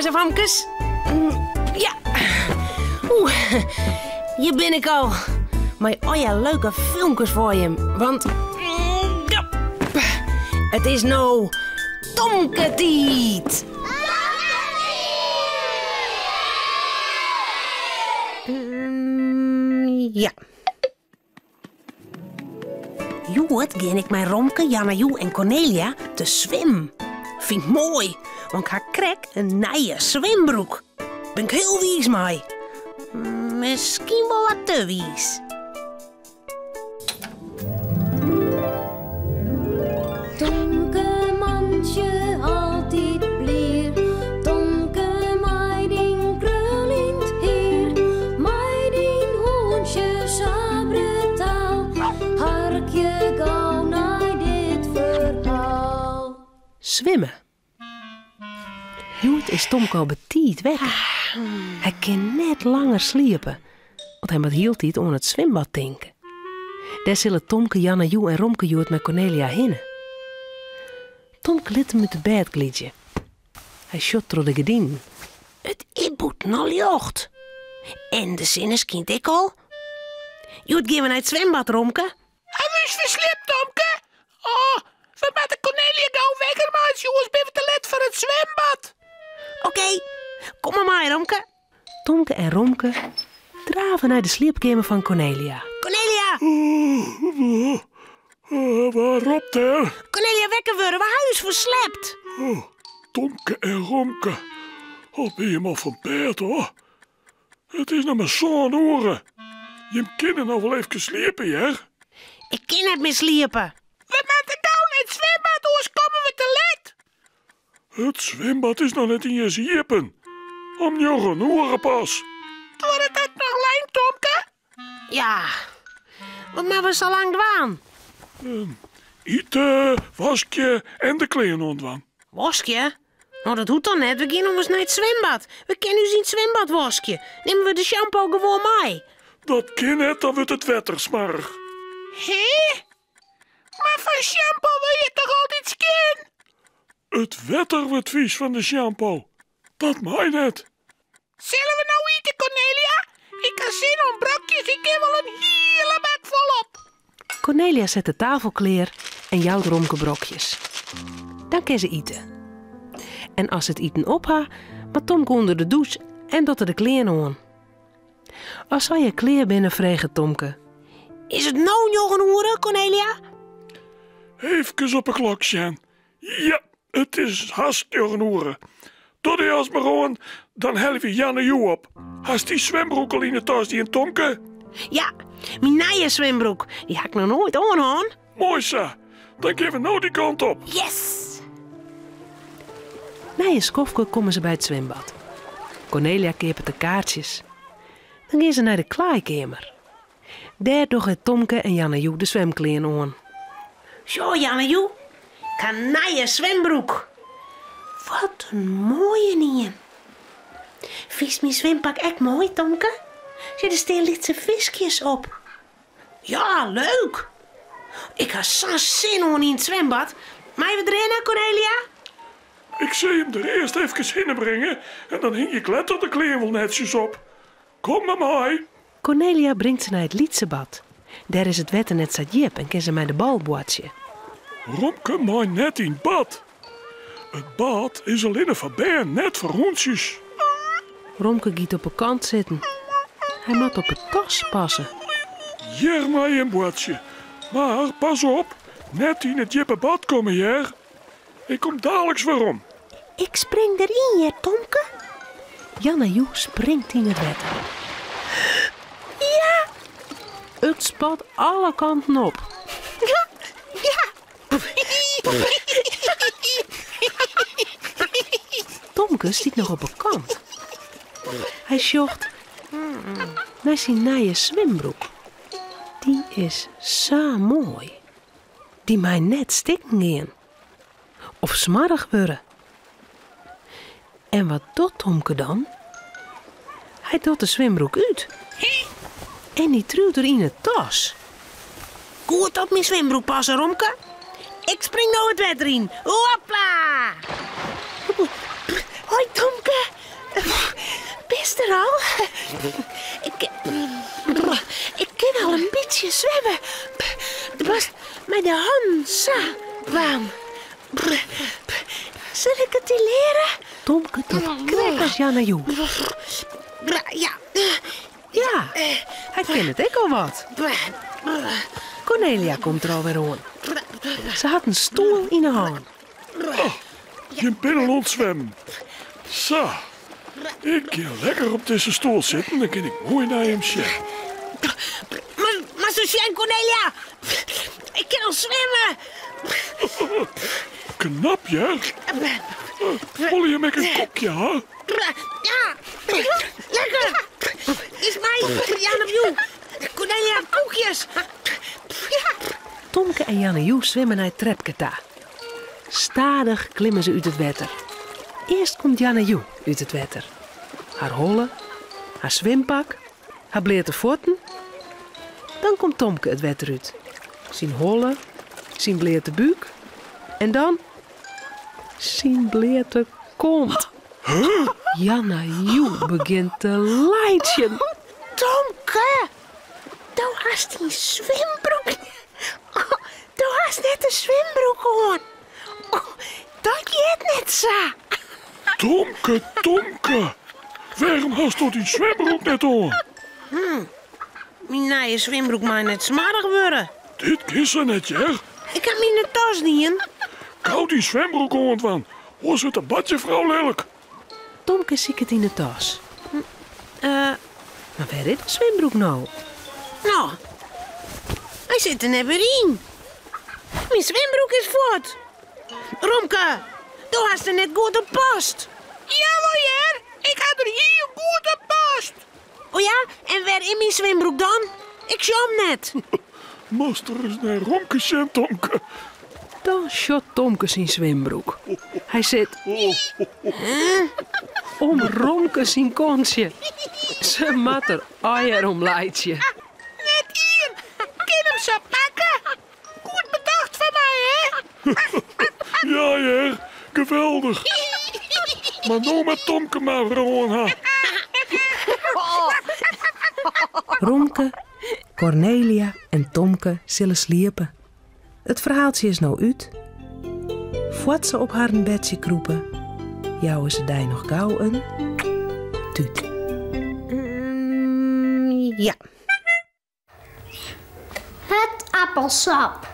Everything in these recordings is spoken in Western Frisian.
Jonges en famkes. Ja. Oeh, hjir bin ik al. Mei allegear leuke filmkes foar jim. Want ja, it is no Tomke-tiid. Ja. Hjoed gean ik mei Romke, Janne-Joe en Cornelia te swimmen. Fyn ik moai, want ik ha krekt in nije swimbroek. Bin ik hiel wiis mei. Miskien wol wat te wiis. Tomke mantsje altyd blier, Tomke mei dyn kruljend hier, mei dyn hûntsje sa brutaal, harkje gau nei dit ferhaal. Swimme. Hjoed is Tomke al betiid wekker. Hy kin net langer sliepe, want hy moat hieltyd oan it swimbad tinke. Dêr sille Tomke, Janne Joe en Romke hjoed mei Cornelia hinne. Tomke lit him út it bêd glydzje. Hy sjocht troch de gerdinen. It is bûten al ljocht. En de sinne skynt ek al. Hjoed gean we nei it swimbad, Romke. Ha we ús fersliept, Tomke? Oh, we moatte Cornelia gau wekker meitsje, oars binne we te let foar it swimbad. Oké, kom mar mei, Romke. Tomke en Romke drave nei de sliepkeamer fan Cornelia. Cornelia! Wa ropt dêr? Cornelia, wekker wurde, we ha ús ferslept. Oh, Tomke en Romke, al binne jim al fan bêd ôf. It is noch mar sân oere. Jim kinne noch wol efkes sliepe, hear. Ik kin net mear sliepe. We moatte gau nei it swimbad, oars komme we te let. It swimbad is noch net iens iepen. Om njoggen oere pas. Duorret dat noch lang, Tomke? Ja, wat moatte we sa lang dwaan? Ite, waskje en de klean oandwaan. Waskje? No, dat hoecht dan net. We gean ommers nei it swimbad. We kinne ús yn it swimbad waskje. Nimme we de shampoo gewoan mei. Dat kin net, dan wurdt it wetter smoarch. Hé? Mar fan shampoo wurde je toch altyd skjin? It wetter wurdt vies fan de shampoo. Dat mei net. Sille we no ite, Cornelia? Ik ha sin oan brokjes, ik kin wol in hiele bak folop. Cornelia set de tafel klear en jout Romke brokjes. Dan kin se ite. En as se it iten op ha, moat Tomke ûnder de dûs en docht er de klean oan. As sy hjir klear binne, freget Tomke, Is it no njoggen oere, Cornelia? Eefkes op 'e klok sjen. Ja, it is hast njoggen oere. Doch de jas mar oan, dan helje we Janne Joe op. Hast dy swimbroek al yn 'e tas dien, Tomke? Ja, myn nije swimbroek. Dy ha ik noch noait oan hân. Moai sa. Dan gean we no dy kant op. Yes! Nei in skoftke komme se by it swimbad. Cornelia keapet de kaartsjes. Dan gean se nei de klaaikeamer. Dêr dogge Tomke en Janne Joe de swimklean oan. Sjoch Janne Joe, ik ha in nije swimbroek. Wat in moaien. Fynst myn swimpak ek moai, Tomke? Sjoch, der stean lytse fiskjes op. Ja, leuk! Ik ha sa'n sin oan yn it swimbad. Meie we derhinne, Cornelia? Ik sil jim der earst efkes hinne bringe en dan hingje ik letter de klean wol netsjes op. Kom mar mei. Cornelia bringt se nei it lytse bad. Dêr is it wetter net sa djip en kin se mei de bal boartsje. Romke mei net yn 't bad. It bad is allinne foar bern, net foar hûntsjes. Romke giet op 'e kant sitten. Hy moat op 'e tas passe. Hjir mei jim boartsje. Mar pas op, net yn it djippe bad komme, hear. Ik kom daliks werom. Ik spring deryn, hear, Tomke. Janne Joe springt yn it wetter. Ja! It spat alle kanten op. Ja! Tomke stiet noch op 'e kant. Hy sjocht nei syn nije swimbroek. Dy is sa moai. Dy mei net stikken gean of smoarch wurde. En wat docht Tomke dan? Hy docht de swimbroek út en dy triuwt er yn 'e tas. Goed op myn swimbroek passe, Romke. Ik spring no it wetter yn. Hopla! Hoi Tomke! der al? Ik, ik kin al in bytsje swimme. Do moatst mei de hannen sa dwaan. Sil ik it dy leare? Tomke docht krekt as Janne Joe. Ja. Ja, hy kin it ek al wat. Kornelia komt der alwer oan. Se hat in stoel yn 'e hân. Oh, jim binne al oan it swimmen. Sa, ik gean lekker op dizze stoel sitten, dan kin ik moai nei jim sjen. Moatsto sjen, Kornelia. Ik kin al swimme. Knap, hear. Wolle jim ek in koekje ha? Ja, lekker. Is my, Janne Joe. Kornelia, koekjes. Tomke en Janne Joe swimme nei it trepke ta. Stadich klimme se út it wetter. Earst komt Janne Joe út it wetter. Har holle, har swimpak, har bleate fuotten. Dan komt Tomke it wetter út. Syn holle, syn bleate búk en dan syn bleate kont. Janne Joe begjint te laitsjen. Tomke, do hast dyn swimbroek. Do hast net de swimbroek oan. Dat heart net sa. Tomke, Tomke, wêrom hasto dyn swimbroek net oan? Myn nije swimbroek mei net smoarch wurde. Dit kin sa net, hear. Ik ha 'm yn de tas dien. Gau dyn swimbroek oandwaan, oars wurdt de badjefrou lilk. Tomke siket yn de tas. Eh, mar wêr is de swimbroek no? No, hy sit der net wer yn. Myn swimbroek is fuort. Romke, do hast der net goed op past. Jawol hear, ik ha der hiel goed op past. O ja, en wêr is myn swimbroek dan? Ik sjoch 'm net. Moatst ris nei Romke sjen, Tomke. Dan sjocht Tomke syn swimbroek. Hy sit om Romke syn kontsje. Se moat der allegear om laitsje. Net ien kin him sa pakke. Goed betocht fan my, hè? Ja hear, geweldich. Mar no moat Tomke mar wer oan ha. Romke, Kornelia en Tomke sille sliepe. It ferhaaltsje is no út. Foar't se op harren bedsje krûpe, jouwe se dy noch gau in tút. Ja. Het appelsap.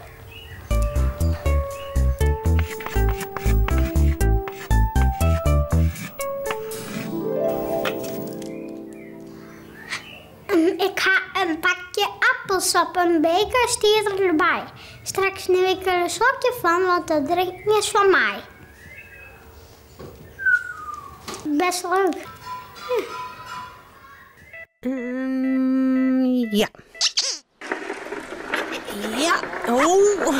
Ik ha in pakje appelsap, in beker stiet derby. Straks nim ik der in slokje fan, want dat drinken is fan my. Best leuk. Ja. Ja, oh.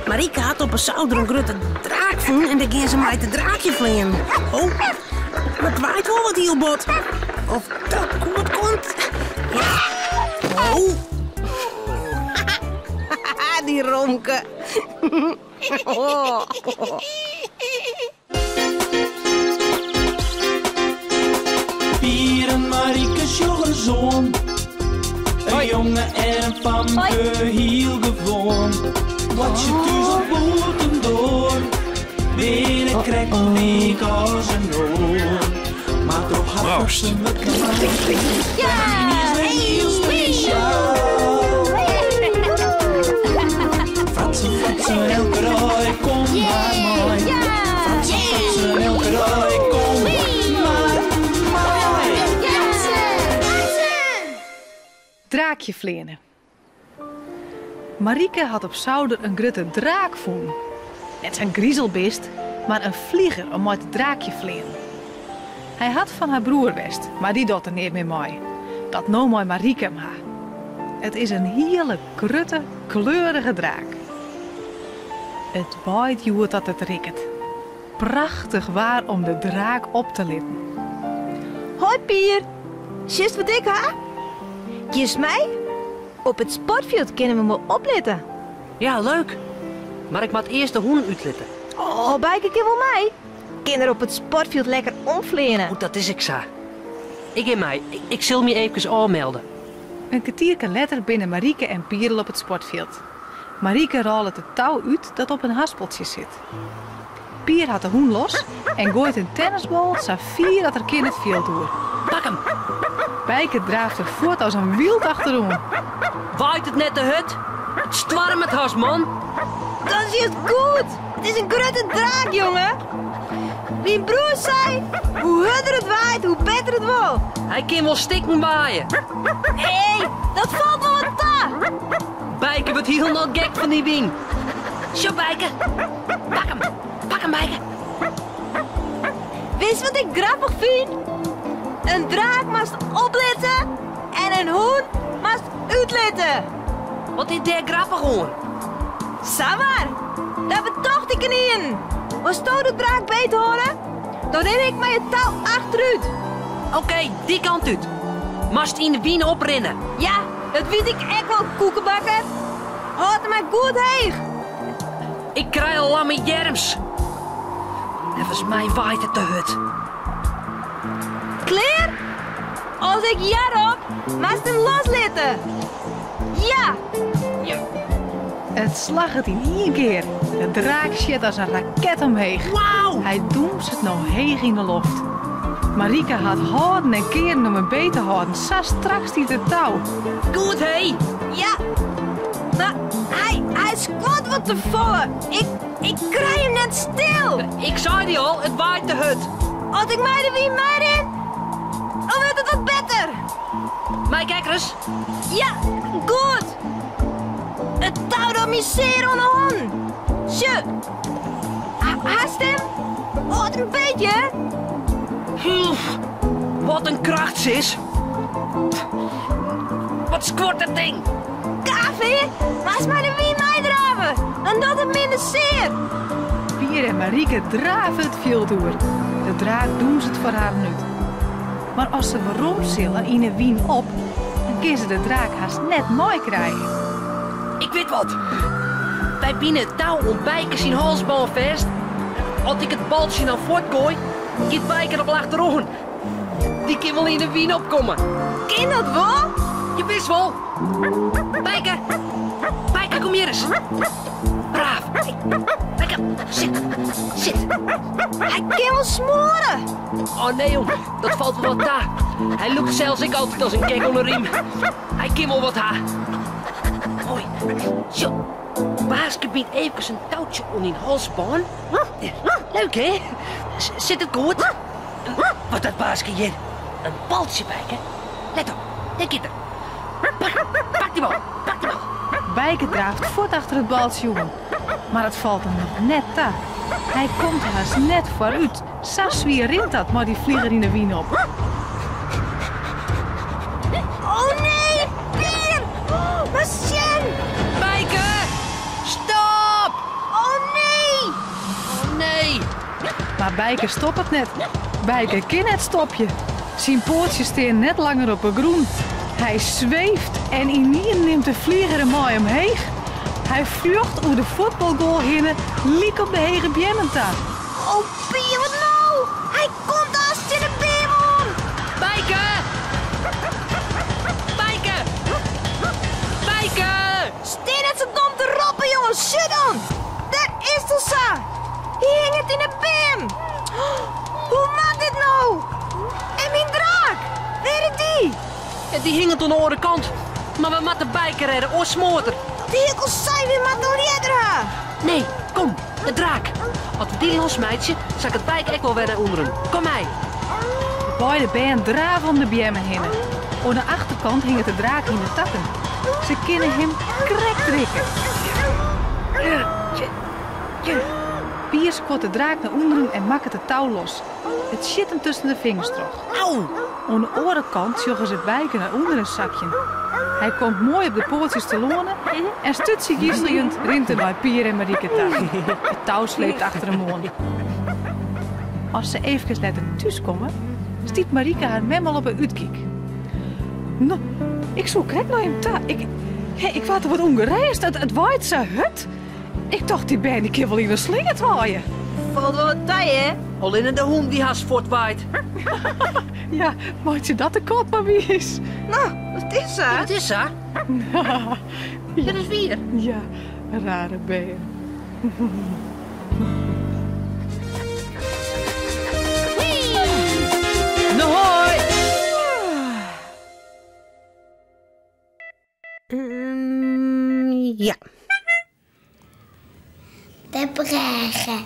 Marieke hat op 'e souder in grutte draak fûn en dêr gean se mei te draakjefleanen. Oh, mar it waait wol wat hiel bot. Of dat goed komt? Ja. Oh. Dy Romke. Oh. Pier en Marieke sjoch ris oan. In jonge en in famke, hiel gewoan. Boartsje thús of bûtendoar, binne krekt lyk as in oar. Mar troch har Proost. wurdt ynienen hiel spesjaal. Fratsen, fratsen, elke dei, kom mar mei. Fratsen, fratsen, elke dei, kom mar mei. Draakje fleane. Marieke hat op souder in grutte draak fûn. Net sa'n grizelbist, mar in flieger om mei te draakje fleanen. Hy hat fan har broer west, mar dy docht der neat mear mei. Dat no mei Marieke him ha. It is in hiele grutte, kleurige draak. It waait hjoed dat it rikket. Prachtich waar om de draak op te litten. Hoi Pier, sjochst wat ik ha? Giest mei? Op it sportfjild kinne we 'm wol oplitte. Ja, leuk. Mar ik moat earst de hûn útlitte. Oh, Bijke kin wol mei. Kin er op it sportfjild lekker omfleane. O, dat is ek sa. Ik gean mei. Ik sil my eefkes ôfmelde. In kertierke letter binne Marieke en Pier al op it sportfjild. Marieke rôlet it tou út dat op in haspeltsje sit. Pier hat de hûn los en goait in tennisbal sa fier at er kin it fjild oer. Pak 'm! Bijke draaft der fuort as in wyld achteroan. Waait it net te hurd? It stoarmet hast, man! Dat is just goed! It is in grutte draak, jonge! Myn broer sei, hoe hurder it waait, hoe better it wol. Hy kin wol stikken waaie. Nee, dat falt wol wat ta. Bijke wurdt hielendal gek fan dy wyn. Sjoch, Bijke. Pak 'm. Pak 'm, Bijke. Witst wat ik grappich fyn? In draak moatst oplitte en in hûn moatst útlitte. Wat is dêr grappich oan? Samar, dat betocht ik ynienen. Wolsto de draak beet hâlde? Dan rin ik mei it tou achterút. Oké, dy kant út. Moatst yn de wyn oprinne. Ja, dat wit ik ek wol, koekebakker. Hâld him mar goed heech. Ik krij al lamme earms. Neffens my waait it te hurd. Klear? As ik ja rop, moatst him loslitte. Ja! It slagget yn ien kear. De draak sjit as in raket omheech. Wauw! Hy dûnset no heech yn de loft. Marieke hat hâlden en kearen om him beet te hâlden, sa strak stiet it tou. Goed hé! Ja, mar hy, hy skuort wat te folle. Ik, ik krij him net stil. Ik sei dy al, it waait te hurd. As ik mei de wyn meirin, dan wurdt it wat better. Mei ik ek ris? Ja, goed. It tou docht my sear oan 'e hannen. Sjoch. Hast him? Hâld him beet, hear. Wat in kracht, sis. Wat skuort dat ding? Gaaf, hè? Moatst mei de wyn meidrave, dan docht it minder sear. Pier en Marieke drave it fjild oer. De draak dûnset foar harren út. Mar as se werom sille yn 'e wyn op, dan kinne se de draak hast net meikrije. Ik wit wat. Wy bine it tou oan Bijke syn halsbân fêst. As ik it baltsje dan fuortgoai, giet Bijke der wol achteroan. Dy kin wol yn 'e wyn opkomme. Kin dat wol? Jawis wol. Bijke! Bijke, kom hjir ris. Braaf. Bijke, sit. Sit. Hy kin wol smoare. Oh nee jong, dat falt wol wat ta. Hy lûkt sels ek altyd as in gek oan 'e riem. Hy kin wol wat ha. Moai. Sjoch, baaske bynt eefkes in toutsje oan dyn halsbân. Leuk hè? Sit it goed? Wat dat baaske hjir? In baltsje, Bijke. Let op, dêr giet er. Pak, pak dy bal, pak dy bal. Bijke draaft fuort achter it baltsje oan, mar it falt him noch net ta. Hy komt hast net foarút, sa swier rint dat mei dy flieger yn 'e wyn op. Oh nee, Pier! Mar sjen! Bijke! Stop! Oh nee! Oh nee! Mar Bijke stoppet net. Bijke kin net stopje. Syn poatsjes stean net langer op 'e grûn. Hy sweeft en ynienen nimt de flieger him mei omheech. Hy fljocht oer de fuotbalgoal hinne lyk op de hege beammen ta. Oh Pier, wat no? Hy komt aanst tsjin de beam oan! Bijke! Bijke! Bijke! Stean net sa dom te roppen, jonge, sjoch dan! Dêr is 't al sa! Hy hinget yn 'e beam! Hoe moat dit no? En myn draak? Wêr is dy? Dy hinget oan de oare kant. Mar we moatte Bijke rêde, oars smoart er. Dat hie ik al sein, wy moatte in ljedder ha. Nee, kom, de draak. As we dy losmeitsje, sakket Bijke ek wol wer nei ûnderen. Kom mei. De beide bern drave om de beammen hinne. Oan de achterkant hinget de draak yn de takken. Se kinne him krekt rikke. Pier skuort de draak nei ûnderen en makket it tou los. It sjit him tusken de fingers troch. Au! Oan de oare kant sjogge se Bijke nei ûnderen sakjen. Hy komt moai op de poatsjes telâne en sturtsjegiseljend rint er nei Pier en Marieke ta. It tou sleept achter him oan. As se eefkes letter thús komme, stiet Marieke har mem al op 'e útkyk. No, ik soe krekt nei jim ta. Ik, ik waard der wat ûngerêst. It waait sa hurd. Ik tocht dy bern dy kin wol yn in sleat waaie. Falt wol wat ta, hè? Allinne de hûn dy hast fuortwaait. Ja, meitsje dat de kat mar wiis. No, dat is sa. Ja, dat is sa. Ja. Dat is wier. Ja, rare bern. No hoi! Ja. De brêge.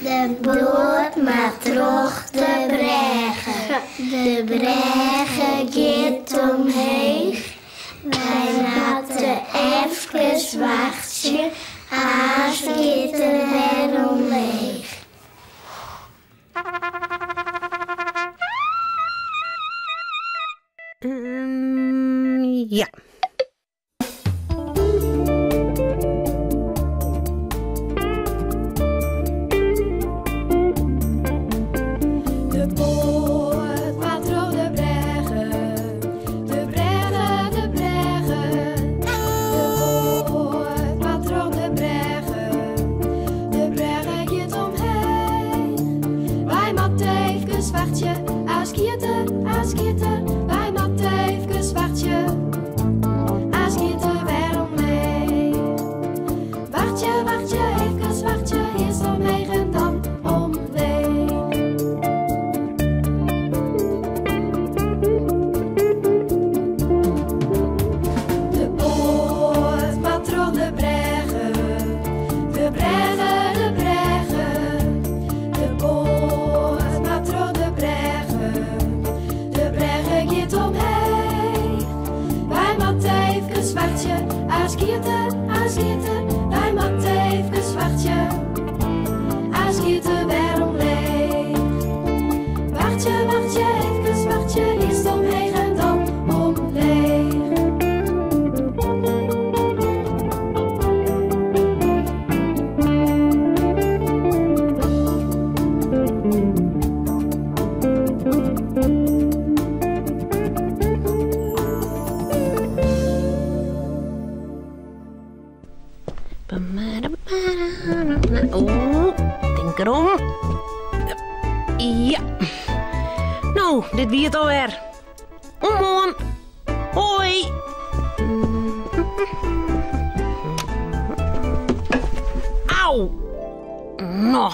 De boat moat troch de brêge. De brêge giet omheech. Wy moatte efkes wachtsje, aanst giet er wer omleech. Ja. De boat moat troch de brêge, de brêge, de brêge. De boat moat troch de brêge, de brêge giet omheech. Wy moatte efkes wachtsje, aanst giet er, aanst giet er. Wy moatte efkes wachtsje, aanst giet er wer omleech. Wachtsje, wachtsje, efkes wachtsje, earst omheech en dan omleech. De boat moat troch de brêge, de brêge, de brêge. De boat moat troch de brêge, de brêge giet omheech. Wy moatte efkes wachtsje, aanst giet er, aanst giet er. Wy moatte efkes wachtsje, aanst giet er wer omleech. Wachtsje, wachtsje, efkes wachtsje, earst omheech en dan omleech. Oeh, tink derom. Ja. No, dit wie it alwer. Oant moarn. Hoi. Au. No.